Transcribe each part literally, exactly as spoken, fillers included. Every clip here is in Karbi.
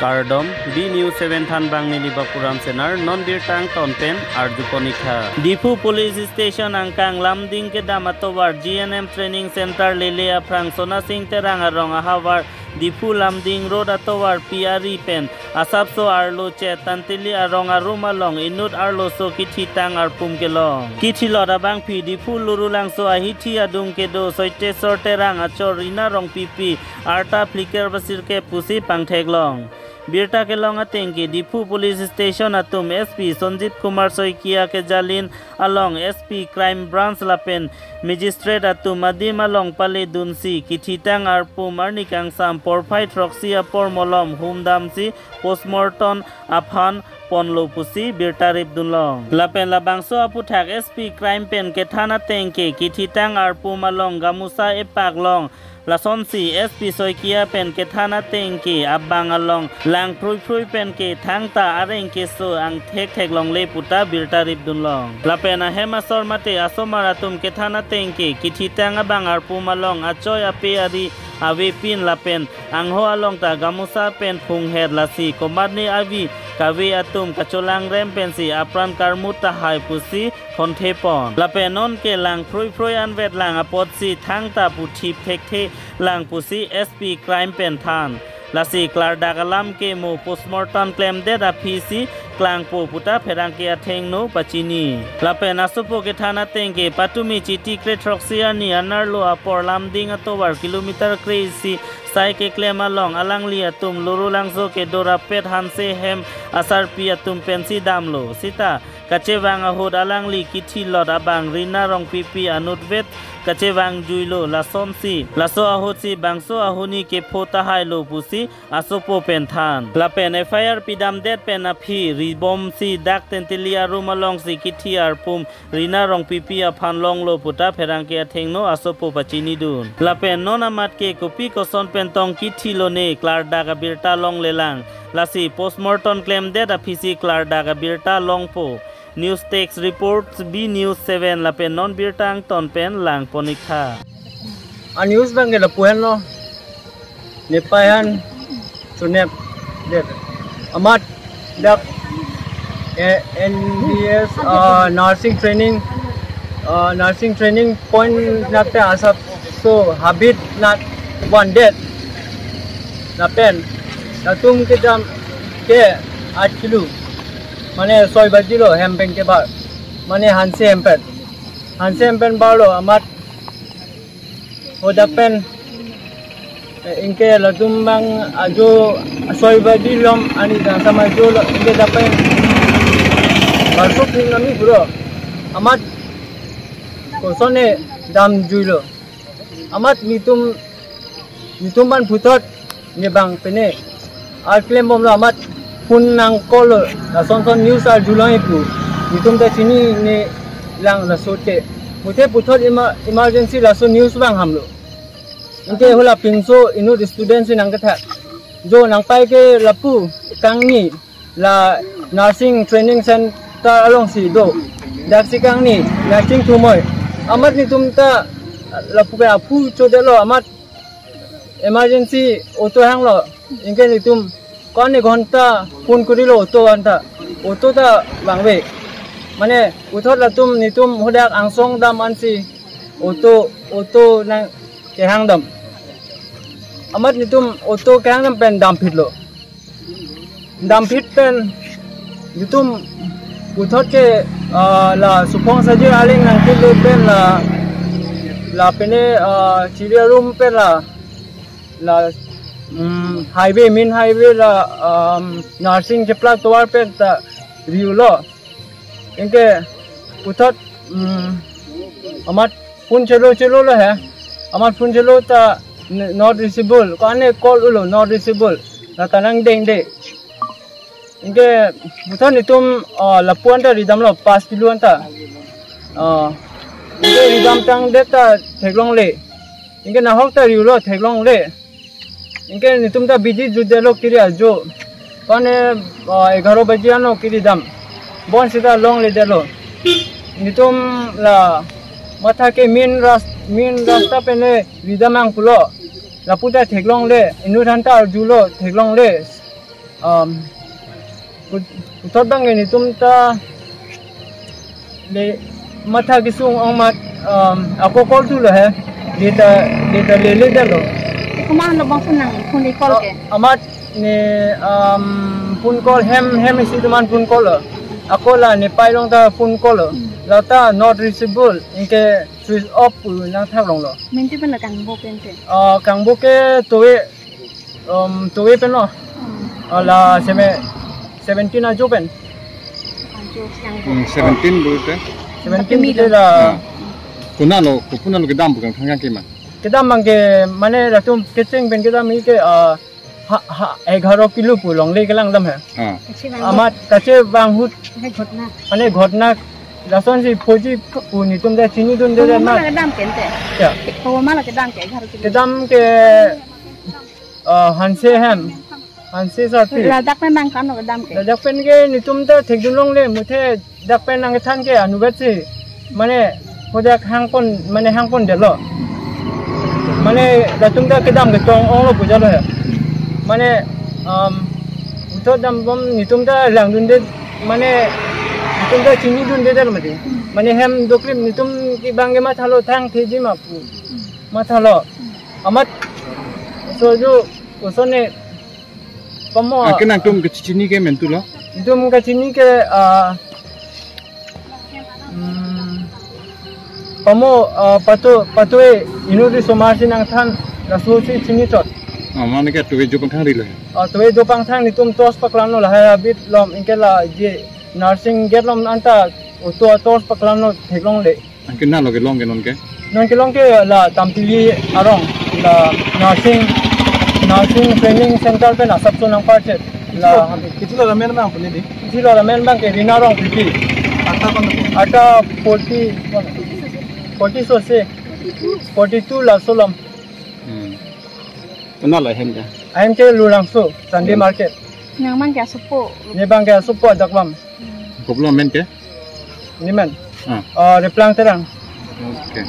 Kardom, B News seven thanbang neli Bapuram Senar, non birta angton pen arjupon-iktha. Diphu Police Station angkang Lumding kedam atovar G N M Training Center lele aphrang Sonasing Terang arong ahavar Diphu Lumding Road atovar pi ari pen asapso arlo chet Tanteli arong arum along inut arloso kithitang arpum kelong. Kithilot abangpi Diphu Lurulangso ahithi adung kedo Soitesor Terang achor Rina Rongpipi arta phlikep ba sirkep pusi pangtheklong. Birta kelong ateng ke Diphu Police Station atum S P Sanjit Kumar Saikia kejalin along S P Crime Branch lapen Magistrate atum adim along paledunsi kithitang arpum arni kangsam porphai throksi apor molom humdamsi postmortem aphan ponlo pusi birta ripdunlong. Lapen labangso aputhak S P Crime pen kethan ateng ke kithitang arpum along gamusa epak long. Lasonsi S P Saikia pen kethan ateng ke abang along lang phruiphrui pen ke thangta areng keso angthek theklongle puta birta ripdunlong. Lapen ahem asor mate asomar atum kethan ateng ke kithitang abang arpum along achoi ape ari avepin lapen angho along ta gamusa pen phunghet, lasi komatne avi kave atum kacholangrem pensi apran karmut tahai pusi thonthepon. Lapen non ke lang phruiphrui anvet lang apotsi thangta puthip thekthe lang pusi S P Crime pen than. Lasi klardak alam ke mo postmortem klemdet aphisi klangpo puta pherangke athengno pachini. Lapen asopo kethan ateng ke patumi Chiti kre throksi arni anerlo apor Lumding atovar kilometer kre-isi sai keklem along alangli atum Lurulangso kedo rapet Hanse hem asarpi atum pensi damlo. Sita kachevang ahut alangli kithilot abang Rina Rongpipi anutvet kachevangjuilo, lasonsi laso ahutsi bangso ahuni kepho tahailo pusi asopo pen than. Lapen F I R pidamdet pen aphi ribomsi dak Tanteli arum alongsi kithi arpum Rina Rongpipi aphan longlo puta pherangke athengno asopo pachinidun. Lapen non amat ke kopi koson pen tong kithilone klardak abirta longlelang. Lasi postmortem klemdet aphisi klardak abirta longpo. News Desk Report, B News seven lapen non birta angton pen langpon-iktha. A news abang ke lapu henlo. Nepaihan sunep det. Amat dak, eh, N D S, ah, nursing training, ah, nursing training point nat te asapso habit nat vandet. Lapen latum kedam ke aat kilo. Mane soi baji lo hem pen kebar. Mane Hanse hem pen. Hanse hem pen barlo amat hadak pen, eh, anke latum abang ajo soi baji lom arni kangsam ajo lo anke dak pen barsuk ning nami puro. Amat kosonne damjuilo. Amat netum, netum aphan puthot ne bang pene ar klembomlo amat phone nang call lo, lason son news arjulong ipu. Netum ta chinine lang laso te. Muthe puthot emer-, emergency laso news abang hamlo. Anke hala pinso inut student si nangketha. Jo nangpai ke lapu kangni la nursing training center alongsi do. Daksi kangni nursing thumoi. Amat netum ta lapu ke aphu chodelo amat emergency auto hanglo. Anke netum ko-an ne ghonta phone kurilo auto anta. Auto ta vangve. Mane puthot latum netum hadak angsong dam ansi auto, auto nangkehang dam. Amat netum auto kehang dam pen damphitlo. Damphit pen netum puthot ke, ah, la Suphong Sajir Aling nangkilo pen la, la pene, ah, Chiri arum pen la, la, mm, highway, main highway la, um, nursing cheplak tovar pen ta riulo. Anke puthot, mm, amat phone chelo chelo lo he. Amat phone chelo ta n-, not reachable. Ko-an ne call ulo not reachable. La ta nangdengde. Anke puthot netum, ah, lapu anta ridamlo pas kilo anta. Ah, anke ridam tangdet ta theklongle. Anke nahok ta riulo theklongle. Anke netum ta bidi jutdelo kiri ajo. Pane, ah, egaro baji ano kiri dam. Bonsita longledelo. Netum la matha ke main ras-, main rasta pene ridam nangpulo. Lapu ta theklongle, inut aphan ta arjulo theklongle. Um, put- puthot abang ke netum ta le matha kesung ong amat, um, ako call thulo he. Data data lele dalo. Kuma lo bang phone nang phone call ke. Amat ne, um, phone call hem hem isi teman phone call lo. Ako la ne pai along ta phone call lo. Hmm. Lata not reachable, anke switch off pu nangthak longlo. Minti pen la kangbo pen te. Ah, kangbo ke towe, um, towe pen lo. Hmm. Ah, la seme seventeen ajo pen. Ajo siang. Hmm, seventeen dulu te. Seventeen kami te dam. La. Ah. Konat lo, ko konat lo kedam bukan kangkang kema. Kedam abang ke mane latum kecheng pen kedam ke, ah, ha ha egharo kilo pu longle kelang dam he. Ah. Kachi bang. Amat kache bang ahut. Hai ghotna. Mane ghotna lasonsi phoji pu netum ta chinidunde. Ko ma ma mat. La kedam pen te. Ya. Ko ma la kedam ke egharo kilo. Kedam ke, ah, hanse hem. Hanse sarpi. Ladak pen bang kan lo kedam ke. Ladak pen ke netum ta thekdun longle, muthe dak pen nangkethan ke anutvet si. Mane, hodak hangpon, mane hangpondetlo. Mane, latum ta kedam ketong onglo pu jalo he. Mane, um, puthot dambom netum ta langdunde, mane, netum ta chinidunde dal mati. Mane hem doklim netum ke bang ke mathalo thangtheji ma pu. Mathalo. Amat, so ju, osone, pamo. Ah, ke nangtum kechini ke mentu lo? Netum kechini ke, ah, hmm, pamo, ah, patu, patu e, inut risomar si nangthan, laso si chini chot. Ah, mane ke towe jo pangthang rilo. Ah, towe jo pangthang netum torch paklamlo lahai habit lom, anke la je nursing gate lom anta auto torch paklamlo theklongle. Anke na lo kelong ke non ke? Non kelong ke la Tampili arong, la nursing, nursing training center pen asap so nangparchet. La kiti lo ramen bang puni di? Kiti lo ramen bang ke Rina Rongpipi. Ata kon? Ata forty, forty so se. Forty-two la solom. Hmm. Konat lo ahem ke? Ahem ke Lurangso, Sunday market. Nang bang ke asopo. Ne bang ke asopo adak bang. Kopilo amen ke? Nemen. Ah. Ah, Replang Terang. Okay.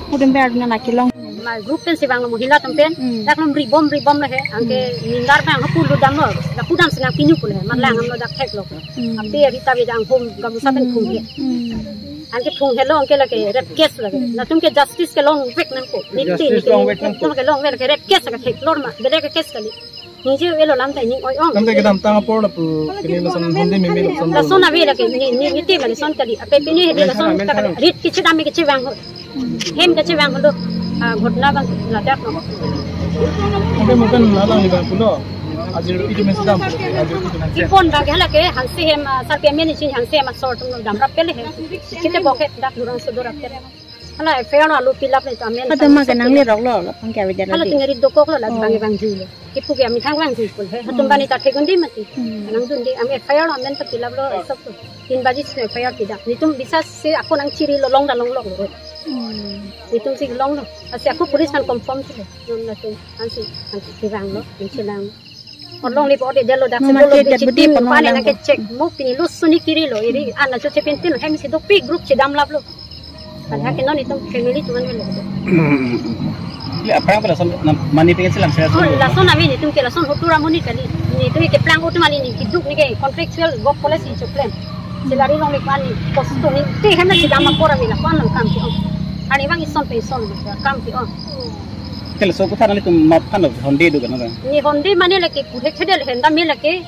Pudem ber na kelong. Ma group pen si bang lo mohila atum pen. Hmm. Dak lom ribom ribom lo he. Anke ninggar bang hapu ludam lo. Dak pudam si nangpinu pu le. Matlang ham lo dak theklo. Hmm. Ape rita be jang hom gamusa pen phung he. Hmm. Anke phung helo anke lake rape case lake. Hmm. Latum ke justice ke longvek nangkok. Niti, justice niti, longvek nangkok. Latum ke longvek lake rape case lake theklor ma. Bede ke case kali. Ningje elo lam ta ning oi ong. Lam ta kedam tang apor lapu kini lason honde meme lason. Lason ave lake ni ni ni te mane son kali. Ape pini he lason ta kali. Rit kiche dam kiche vang ho. Hem kiche vang ho. Ah, ghotna bang ladak lo. Oke, mungkin nala ni bang pulo. Ajir itu mesti dam. Ajir itu mesti. Ipon bang ke lake hanse hem, ah, sarpi amen isin hanse hem asor atum lo damrap pele he. Kite bokhet dak durang sudor apel. Hala F I R lo fill up le amen. Ada ma kenang le rok lo, lo pang kya beda. Hala lagi. Tinggal di dokok lo la, hmm, bang bang jui lo. Kipu ke amethang vangji pu he. Hatum, hmm, bani ta thegundi mati. Hmm. Nangdundi, am F I R lo amen ta fill up lo, esok lo. Tin baji si F I R pidam. Netum bisa si ako nangchiri lo, long da long lo. Hmm. Netum si long lo. Asi ako police kan confirm si lo. Non latum, ansi, ansi tirang lo, ansi lang. Along ni pode delo dak. Mama sebelum chat di jat budi chitim pon pale malang nang ke ko. Check mo pini lo suni kiri lo iri ana cho chepin tin hem si dopik group chedam lap lo. Padahal ke non itum family tuan lo. Le aphrang pala son na mani pengen selam saya. Oh, lason avi netum ke lason hotura moni kali. Netum ke plang utum ali ni kiduk ni ke contractual work policy cho plan. Salary long le pani post ni te hem na chedam apor avi la pan lo kam ke ong. Ani bang ison pe ison kam ke ong. Tel so kuthan nelitum mat phan lo honde do kan. Ni honde mane lake purhe khede le henda me lake.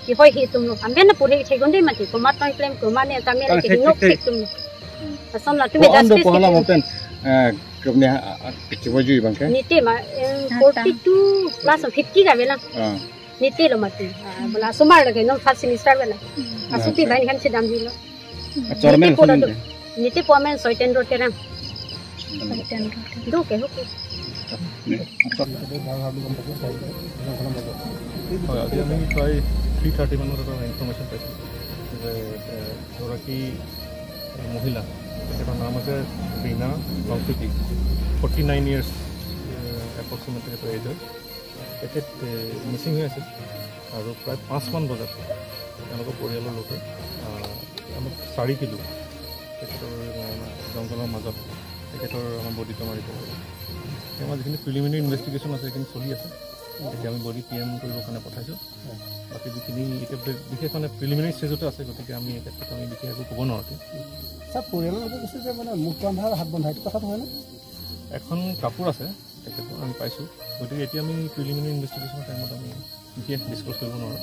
Ki hoi hi tum lo. Amben na purhe khede gonde mati. Komat noi klem ko mane ta me lake thik, nok thik, thik tum lo. Ason latum ko ando justice ko hala kitum. Mopen. Eh, kemne, ah, ah, kichi wajui bang ke? Nite ma, eh, forty-two plus fifty ka bela. Ah. Nite lo mati. Ah, bola sumar lake non first semester bela. Ah, asupi, okay, bain hem chedam hi lo. Achor men niti po amen do. Niti po amen Soiten Terang. Soiten Terang. Do ke hoke. হয়, আজি আমি প্ৰায় three thirty মানত এটা ইনফৰমেশ্যন পাইছোঁ যে, এ, এগৰাকী মহিলা, তেখেতৰ নাম আছে ৰীনা লংচুটি, ফৰ্টি নাইন ইয়াৰ্ছ এপ্ৰক্সিমেটলি তেখেতৰ এজ হয়। তেখেত, এ, মিচিং হৈ আছিল আৰু প্ৰায় পাঁচমান বজাত তেওঁলোকৰ পৰিয়ালৰ লোকে, আ, আমাক চাৰি কিলো তেখেতৰ, আ, জংঘলৰ মাজত তেখেতৰ আমাৰ বডিটো আমাৰ ৰিকভাৰ কৰিছে। আমাৰ যিখিনি প্ৰিলিমিনেৰী ইনভেষ্টিগেশ্যন আছে, সেইখিনি চলি আছে। এতিয়া আমি বডি পি এম কৰিবৰ কাৰণে পঠাইছোঁ। বাকী যিখিনি এতিয়া বি- বিশেষ মানে প্ৰিলিমিনাৰী ষ্টেজতে আছে, গতিকে আমি এই ক্ষেত্ৰত আমি বিশেষ একো ক'ব নোৱাৰোঁ এতিয়া। ছাৰ, পৰিয়ালৰ লোকে কৈছে যে মানে মুখ বান্ধা হাত বন্ধা, এইটো কথাটো হয়নে? এখন কাপোৰ আছে তেখেতৰ, আমি পাইছোঁ। গতিকে এতিয়া আমি প্ৰিলিমিনাৰী ইনভেষ্টিগেশ্যনৰ টাইমত আমি বিশেষ ডিছকাছ কৰিব নোৱাৰোঁ।